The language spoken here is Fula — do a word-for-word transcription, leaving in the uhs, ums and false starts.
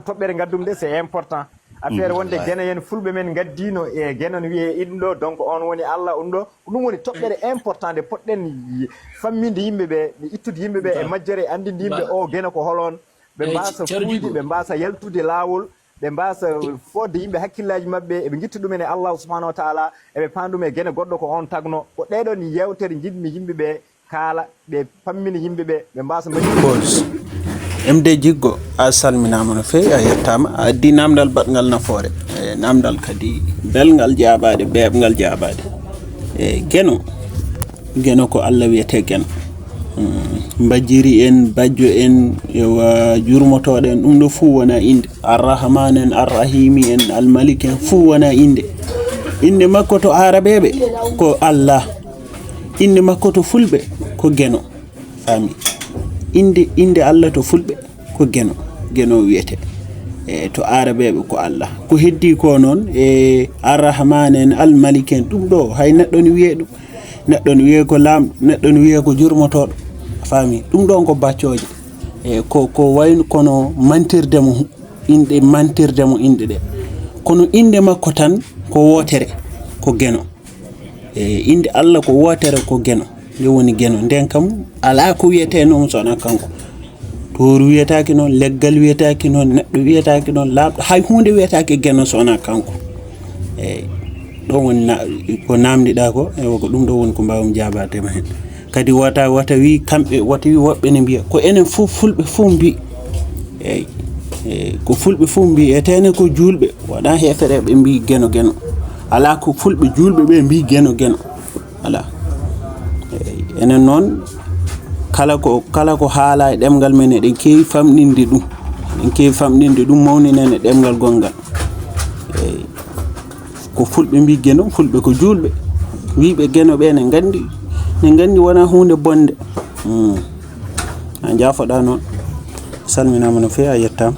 Toɓɓere ngaddum de, c'est important. Affaire wonde Geno en, fulɓe men ngaddino e Geno no wiyee iɗum ɗo, donc on woni Allah, ɗum ɗo. Ɗum woni toɓɓere important nde poɗɗen yi-, famminde yimɓe ɓe, ittude yimɓe ɓe e majjere, anndinde yimɓe o Geno ko holoon. Ɓe mbasa fuuyde, ɓe mbasa yaltude laawol, ɓe mbasa fodde yimɓe hakkillaaji maɓɓe, eɓe ngitta ɗumen e Allah subhanahu wa taala, eɓe paandum e Geno goɗɗo ko on tagno. Ko ɗee ɗoon yeewtere njiɗmi yimɓe ɓe kaala, ɓe pammina yimɓe ɓe, ɓe mbasa mbaɗi. Pause. M D Jiggo, a salminaama no feewi, a yettaama, a addi namdal baɗngal nafoore. E, namdal kadi belngal jaabaade, beeɓngal jaabaade. E, Geno, Geno ko Allah wiyetee Geno. Mm, Mbajjiri en, Bajjo en, ewa, jurmotooɗo en, ɗum ɗo fuu wona innde. Arrahman en, Arrahimi en, Almalik en, fuu wona innde. Innde makko to Aarabeeɓe ko Allah. Innde makko to Fulɓe ko Geno. Faami? Innde, innde Allah to Fulɓe ko Geno. Geno wiyetee. E to Aarabeeɓe ko Allah. Ko heddii ko noon, e Arrahman en, Almalik en, ɗum ɗo, hay neɗɗo ne wiyee ɗum. Neɗɗo ne wiyee ko laamɗo, neɗɗo ne wiyee ko jurmotooɗo. Faami? Ɗum ɗoon ko baccooje. E ko, ko wayno kono mantirde mo, inɗe, mantirde mo inɗe ɗe. Kono innde makko tan ko wootere, ko Geno. E, innde Allah ko wootere, ko Geno. Nde woni Geno. Nden kam, alaa ko wiyetee noon so wonaa kanko. Tooru wiyetaake noon, leggal wiyetaake noon, neɗɗo wiyetaake noon, laamɗo, hay huunde wiyetaake Geno so wonaa kanko. Eey, ɗoon woni na-, ko naamndiɗaa ko, ewa, ko ɗum ɗo woni ko mbaawmi jaabaade ma heen. Kadi wata, wata wi kamɓe, wata wi woɓɓe ne mbiya, ko enen fof, fulɓe fof mbi. Eey, eey, ko fulɓe fof mbi, e tene ko juulɓe, wonaa heefereɓe mbi Geno Geno. Alaa ko fulɓe juulɓe ɓe mbi Geno Geno. Alaa. Eey, enen noon, kala ko, kala ko haalaa e ɗemngal men, eɗen keewi famɗinde ɗum. Eɗen keewi famɗinde ɗum, mawninen e ɗemngal gonngal. Eey, ko fulɓe mbi Geno, fulɓe ko juulɓe. Wiiɓe Geno ɓe ne nganndi, ne nganndi wonaa huunde bonnde. Hmm. A njaafoɗaa noon. Salminaama no feewi, a yettaama.